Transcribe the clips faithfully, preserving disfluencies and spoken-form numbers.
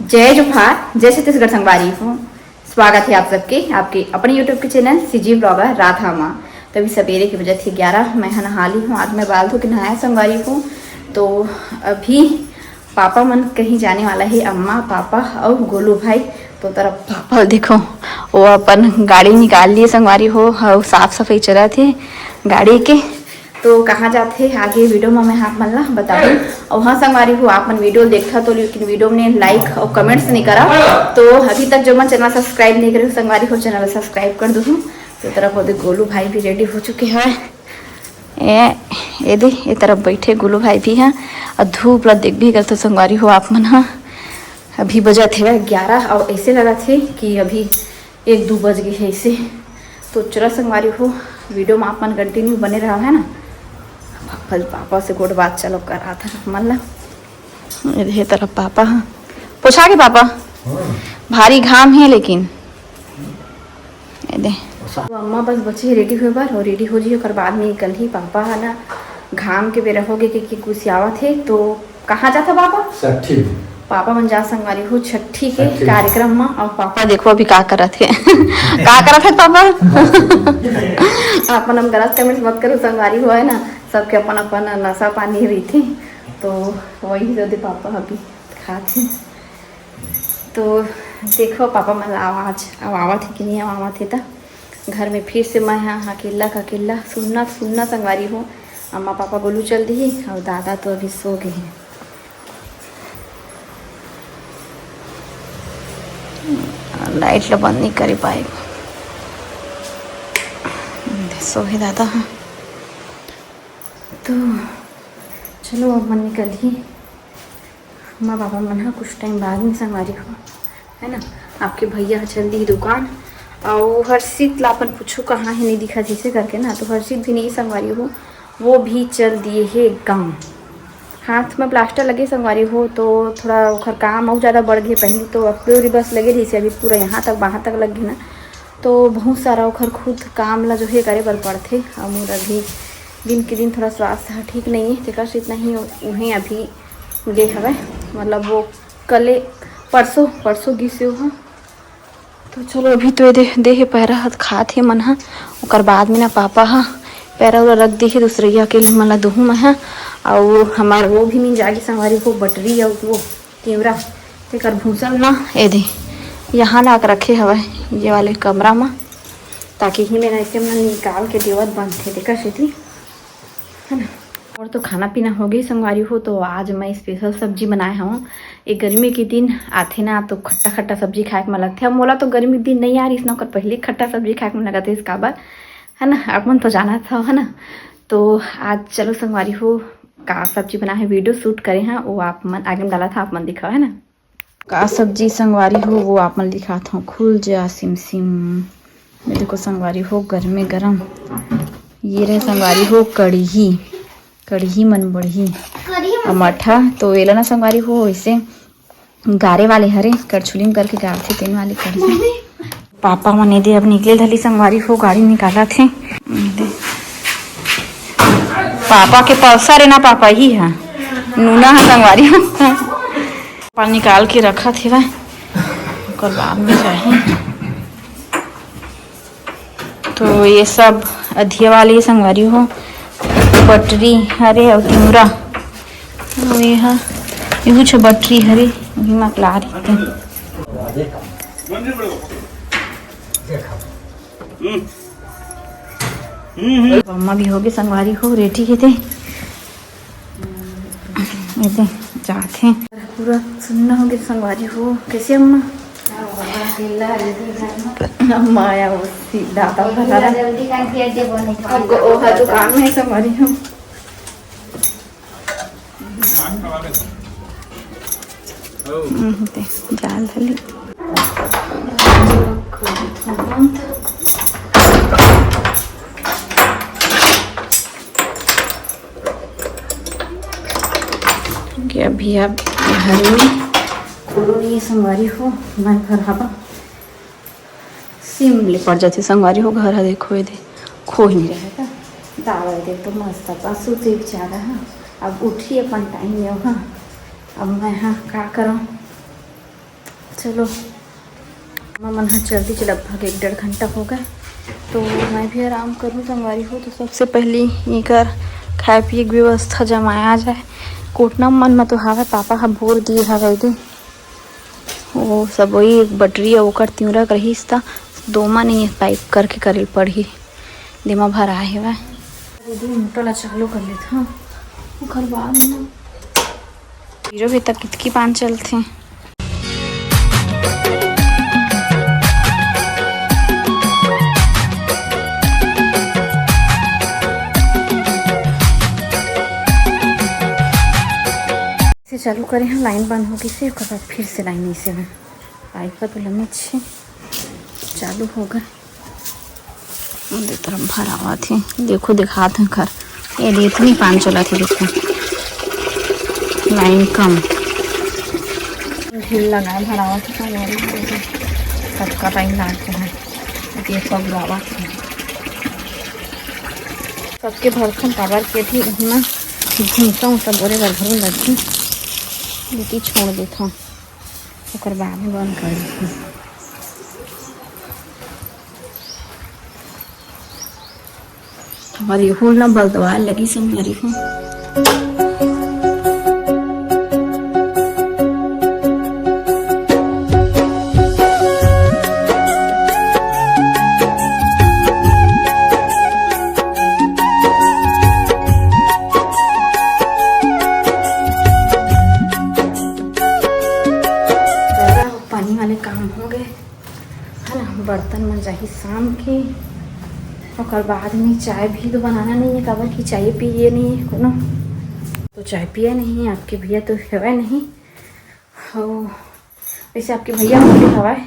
जय जोहार, जय छत्तीसगढ़ संगवारी हो। स्वागत है आप सबके आपके अपने YouTube के चैनल सीजी ब्लॉगर राधा मा। तो अभी सवेरे के बजत हे ग्यारह, मैं ह नहा ली हूँ। आज मैं बाल धो के नहाया संगवारी हूँ। तो अभी पापा मन कहीं जाने वाला है, अम्मा, पापा और गोलू भाई। तो तरफ पापा देखो, वो अपन गाड़ी निकाल लिए संगवारी हो, और साफ सफाई चलत हे गाड़ी के। तो कहाँ जाथे आगे वीडियो में मैं आप मन ला बताऊँ। और हाँ संगवारी हो, आप मन वीडियो देखा तो लेकिन वीडियो में लाइक और कमेंट्स नहीं करा। तो अभी तक जो मन चैनल सब्सक्राइब नहीं करे संगवारी हो, चैनल सब्सक्राइब कर दूँ। तो तरफ वो दे गोलू भाई भी रेडी हो चुके हैं। ए, ए दे, ए तरफ बैठे गोलू भाई भी हैं। और धूप ला देख भी करते संगवारी हो आप मन हा। अभी बजत हे ग्यारह और ऐसे लगत हे कि अभी एक दू बज गए है इसे। तो चलो संगवारी हो, वीडियो में आप मन कंटिन्यू बने रहा है ना। पापा, पापा से गोठ बात चलो करा था मन ला। ये तरफ पापा हा। पोछा के पापा? हाँ। भारी घाम है लेकिन। ये दे। तो अम्मा बस बची है रेडी हुए बर और रेडी हो जी, ओकर बाद में निकल ही पापा है ना। घाम के बेरा हो गए कि, कि कुछ आवत है तो कहाँ जाता पापा? छट्ठी। पापा मन जा संगवारी हो छट्ठी के छट्ठी। कार्यक्रम में। और पापा देखो अभी का करत है। का करत है पापा? अपन हम गलत कमेंट्स मत करो संगवारी हो, है ना, सबके अपन अपन नशा पानी रही थे। तो वही जो दे पापा अभी खात है। तो देखो पापा मन आवाज अब आवत है कि नहीं आवत है। त घर में फिर से मैं हाँ अकेला का अकेला सुन्ना सुन्ना संगवारी हो। अम्मा पापा गोलू चल दी और दादा तो अभी सो गए हैं। लाइट ला बंद नहीं करे पाए, सो है दादा। हाँ तो चलो अब मन निकल ही। अम्मा पापा मन ह कुछ टाइम बाद में संगवारी हो, है ना। आपके भैया ह चल दी दुकान। और हर्षित ला अपन पूछू कहाँ है, नहीं दिखा जैसे करके ना। तो हर्षित भी नहीं संगवारी हो, वो भी चल दिए है गाँव। हाथ में प्लास्टर लगे संगवारी हो तो थोड़ा ओखर काम और ज़्यादा बढ़ गए। पहले तो अब पूरी बस लगे रही से, अभी पूरा यहाँ तक बाहर तक लग गई ना। तो बहुत सारा ओखर खुद काम ला जो है करे बर पड़थे। और मोर अभी दिन के दिन थोड़ा स्वास्थ्य ह ठीक नहीं है, तेकर से इतना ही उहें अभी गे हवय। मतलब वो कले परसों, परसों गिस हे ओहा। तो चलो अभी तो ये दे, दे हे पैरा ह खात हे मन ह। ओकर बाद में ना पापा ह पैरा उरा रख दे हे दूसरैया के लिए मन ला दूहूँ मैं ह। अउ हमार वो भी मिल जागी संगवारी को बटरी अउ वो तिवरा, तेकर भूसा ल ना ए दे यहाँ ला के रखे हवय ये वाले कमरा म, ताकि ही मेरा ऐसे मन निकाल के देवत बनथे तेकर सेती, है ना। और तो खाना पीना हो गई संगवारी हो, तो आज मैं स्पेशल सब्जी बनाए हूँ। ये गर्मी के दिन आथे ना तो खट्टा खट्टा सब्जी खाए के मन लगथे। अब मोला तो गर्मी के दिन नहीं आ रही, इसना ओकर पहले खट्टा सब्जी खाए के मन लगत है, इसका बार, है ना, आप मन तो जानत हव, है ना। तो आज चलो संगवारी हो, का सब्जी बना है, वीडियो शूट करे हैं, वो आप मन आगे में डाला था, आप मन दिखाओ, है ना। का सब्जी संगवारी हो, वो आप मन दिखात हव, खुल जा सिम सिम। ये देखो संगवारी हो, गरमे गरम। ये रहे संगवारी हो, कड़ही, कड़ही मन बढ़ी। अमठा तो एला ना संगवारी हो, ऐसे गारे वाले हरे, करछुली में करके गारथे, तेन वाले कड़ही। पापा मन एदे अब निकले धली संगवारी हो, गाड़ी निकालत हे। पापा के पल्सर है ना पापा, ही है नूना है संगवारी हो। पापा निकाल के रखत हेवय, ओकर बाद में जाही। तो ये सब अधिया वाले संगवारी हो, बटरी हरे अउ तिवरा, अउ ये हा, ये कुछ बटरी हरे, वही मा ला रही थी। अम्मा भी होगे संगवारी हो, रेडी हे ते। एदे जात हे। पूरा सुन्ना होगे संगवारी हो। कैसे अम्मा? अम्मा आया वो दादा उठा रहा। जल्दी कर दिया जे बने। अब गो-, ओहा दुकान में संगवारी हो। हम्म, ते जाल धली। कि अभी आप घर में खोलो नहीं संगवारी हो, मैं घर हवा सिम ले पड़ जाती संगवारी हो। घर हा देखो, ये दे खो ही नहीं रहे का। दावा दे तो मस्त पासू ते बेचारा हा, अब उठी अपन टाइम में हा। अब मैं हा का करूँ, चलो, मम्मा मन ह चल दिस, लगभग एक डेढ़ घंटा हो गए, तो मैं भी आराम करूँ संगवारी हो। तो सबसे पहली एकर खाए पिए के व्यवस्था जमाया जाए। कोटना मन म तो हावय, पापा ह बोर दिए हवय दे। वो सब वही एक बटरी अउ ओकर तिंवरा के रहिस, त दोमा नहीं पाइप करके करे ल पड़ही। देमा भरा हेवय। दीदी, मोटर ला चालू कर लेत हव, ओकर बाद में ना हीरो भी तक कितकी पान चलथे। से चालू करे हैं, लाइन बंद हो गई से, ओकर बाद फिर से लाइन ऐसे में पाइप का तो लम्बे छे चालू होगा। ये तरफ भरावत हे, देखो दिखात हे घर, ये दे इतनी पान चलत हे, देखो लाइन कम ढील लगाए भरावत हे, तो हमारी कतका टाइम लाग जाए, ये सब लावत हे। सबके भरथन काबर के भी इतना घूमता हूँ, सब बोरे बर भरू लगती, लेकिन छोड़ देता हूँ, ओकर बाद में बंद कर देती हूँ। हमारी हुल ना बलदवार लगी से हमारी हूँ। पानी वाले काम हो गए, है ना। बर्तन मन जाही शाम के, ओकर बाद में चाय भी तो बनाना नहीं है, काबर कि चाय पिए नहीं है कोनो, तो चाय पिए नहीं है। आपके भैया तो हवय नहीं, और वैसे आपके भैया बोले हवय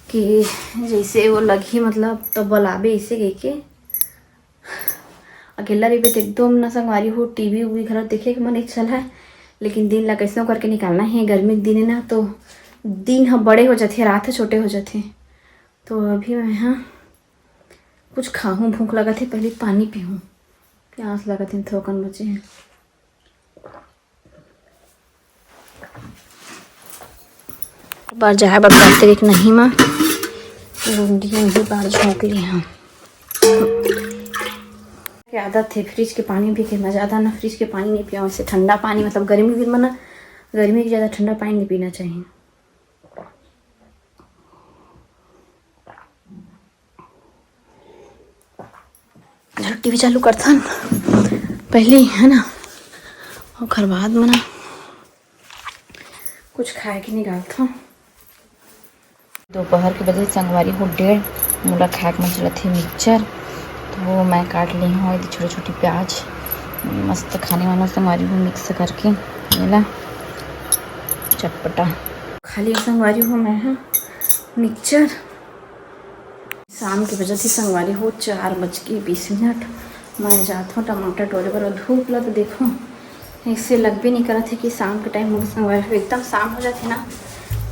कि जैसे वो लगही, मतलब, तो बुलाबे, इसे कह के। अकेला रहिबे त एकदम न संगवारी हो, टीवी उवी घलो देखे के मन नइ चलय, लेकिन दिन ला कइसनो करके निकालना हे। गर्मी के दिन हे ना, तो दिन ह बड़े हो जाथे, रात ह छोटे हो जाथे। तो अभी मैं ह कुछ खाहूँ, भूख लगत हे, पहले पानी पीहूँ, प्यास लगत हे, थोकन बचे हे। बार जाए बर पड़थे, एक नहीं मा लुंडी उंडी बार झोंक ली हम। के आदत हे फ्रिज के पानी भी के, मैं ज़्यादा ना फ्रिज के पानी नहीं पिया, वैसे ठंडा पानी, मतलब गर्मी के दिन में ना, गर्मी के ज़्यादा ठंडा पानी नहीं पीना चाहिए। चलो टीवी चालू करथन पहले, है ना, ओकर बाद में ना कुछ खाए के निकालथन। दोपहर के बजे संगवारी हो डेढ़, मोला खाए के मन चलत हे मिक्सचर, तो वो मैं काट ले हूँ ये छोटे छोटे प्याज, मस्त खाने वाला संगवारी हो मिक्स करके, ये ला चटपटा खा लिया संगवारी हो मैं, हाँ, मिक्सचर। शाम के बजत हे संगवारी हो, चार बज के बीस मिनट। मैं जात हूँ टमाटर टोरे बर। धूप ला तो देखो, ऐसे लगबे नहीं करत हे कि शाम के टाइम होगे संगवारी हो। एकदम शाम हो जाथे ना,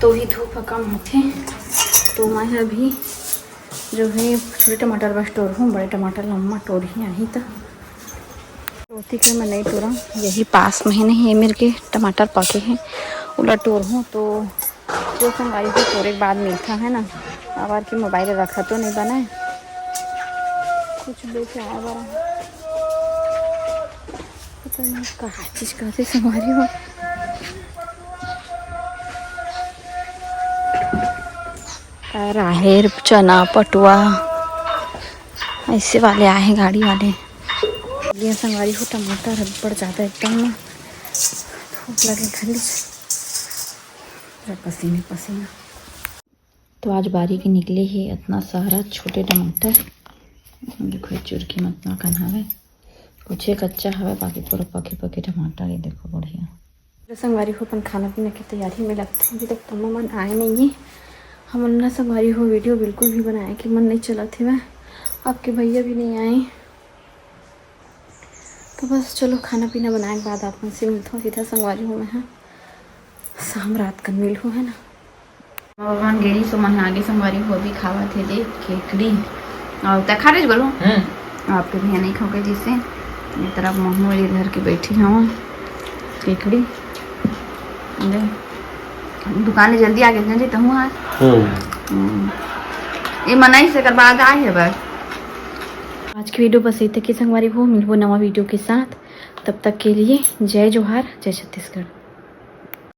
तो ही धूप ह कम होथे। तो मैं अभी जो है छोटे टमाटर बस टोर हूँ, बड़े टमाटर लम्मा टोर ही आही त। रोटी के मैं नहीं टोरा, यही पास में ही नहीं, ये मेरे के टमाटर पके हैं, उला टोर हूँ। तो जो संगवारी हो तोरे के बाद मिलता है ना, आवर के मोबाइल रखा तो नहीं बना है, कुछ लेके आया बड़ा, पता नहीं कहा चीज कहते संगवारी हो। राहेर, चना, पटुआ, ऐसे वाले आए हैं गाड़ी वाले। ये संगवारी हो टमाटर अब्बड़ ज्यादा एकदम ना धूप लगे खाली, पूरा पसीने पसीना। तो आज बारी के निकले हे इतना सारा छोटे टमाटर, देखो ये चुरकी में इतना कन हवे, कुछ एक कच्चा हवे, बाकी पूरा पके पके टमाटर। ये देखो बढ़िया। तो संगवारी हो अपन खाना पीना के तैयारी में लगथे। अभी तक तो मम्मा मन आए नहीं है। हमन ना संगवारी हो वीडियो बिल्कुल भी बनाए के मन नहीं चलत हे, आपके भैया भी नहीं आए। तो बस चलो खाना पीना बनाए के बाद आप मन से मिलता हूँ सीधा संगवारी हो मैं, हाँ, शाम रात कन मिलहूँ, है ना। भगवान गेली सो मन आगे संगवारी हो भी खावत हे दे केकड़ी। और तै खा रहे बोलो? हम्म। आपके भैया नहीं खाओगे जिससे ये तरफ महू वाली धर के बैठी हूँ केकड़ी। दे। दुकान ले जल्दी आ गेल जी, तहूँ हा। हम्म। हम्म। ये मनाई से कर बाद आए हे बस। आज की वीडियो बस इतने की संगवारी हो, मिलबो नवा वीडियो के साथ। तब तक के लिए जय जोहार, जय छत्तीसगढ़।